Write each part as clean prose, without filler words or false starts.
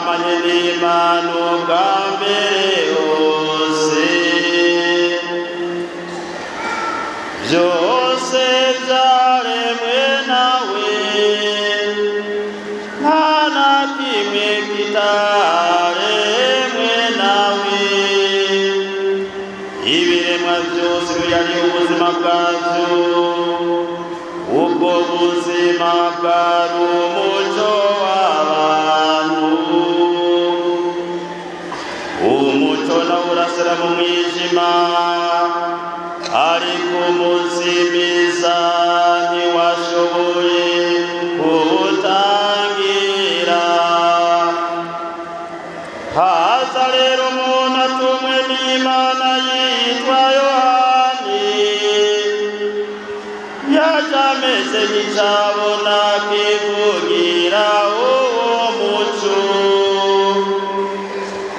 Yamanye n'Imana ubwa mbere hose. Byose byaremwe nawe, nta na kimwe kitaremwe nawe. Ibiremwa byose yari ubuzima bwabyo, ubwo buzima bwari umuco w'abantu. Umuco nawo urasira mu mwijima, ariko umuzimiza ntiwashoboye kuwutangira. Haza rero umuntu atumwe n'Imana yitwa Yohani. Yaje ameze nk'icabona kivugira uwo muco,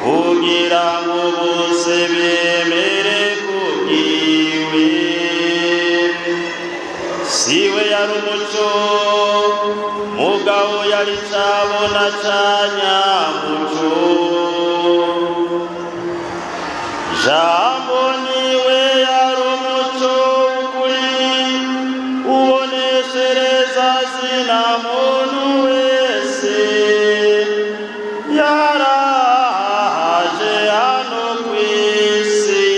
kugira ngo bose bemere kubwiwe. Siwe yari umuco, mugabo yari cabona ca nyamuco. Jambo niwe yari umuco w'ukuri uboneshereza zina muntu wese. Yaraje hano kw'isi,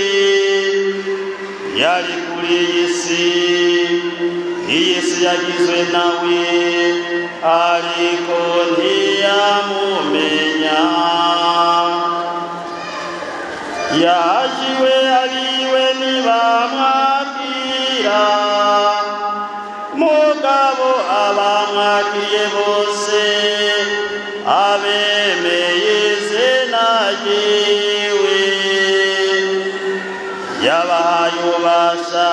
yari kuri iyi si, iyi si yagizwe nawe, ariko ntiyamumenya. Yaje iwe, abiwe ntibamwakira, mugabo abamwakiriye bose, abemeye izina ryiwe, yabahaye ububasha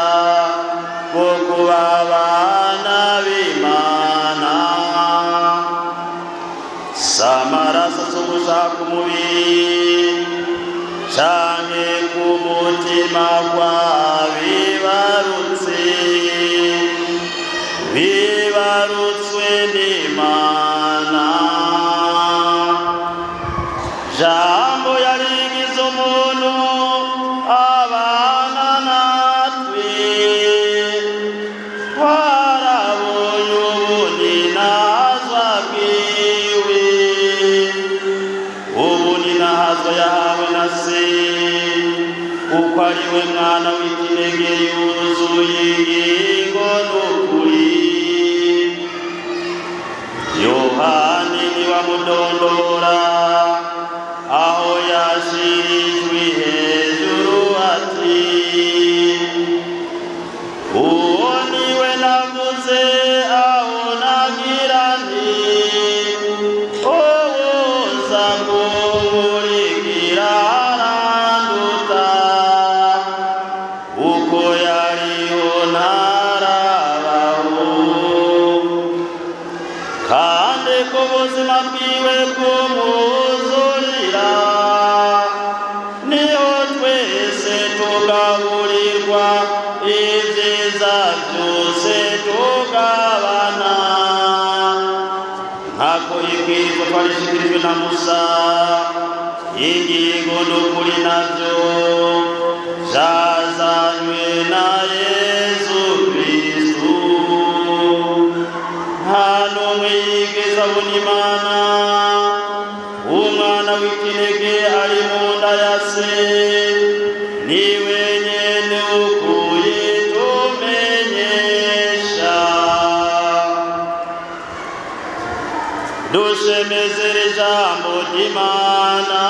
bwo kuba abana b'Imana. Si amaraso, si ugushaka umubiri canke ku mutima kwabibarutse, bibarutswe n'Imana. Jambo yarigize umuntu abana natwe, twarabonye ubuninahazwa bwiwe, ubuninahazwa yahawe na se, kuko ari we mwana w'ikinege yuzuye ingingo n'ukuri. Yohani niwamudondora aho yashirijwe hejuru ati: "Uwo niwe navuze aho nagira nti: 'Uwuza kunkurikira aranduta, uko yariho ntarabaho.'" Kandi ku buzima bwiwe bw'umwuzurira, niho twese tugaburirwa ibyiza byose tugabana. Nk'ako ibwirizwa twarishikirijwe na Musa, ingingo n'ukuri navyo vyazanywe na Yezu Kristu. Nta n'umwe yigeze abona Imana, umwana w'ikinege ari mu nda ya se ni wenyene ukuyitumenyesha. Dushemezere ijambo ry'Imana.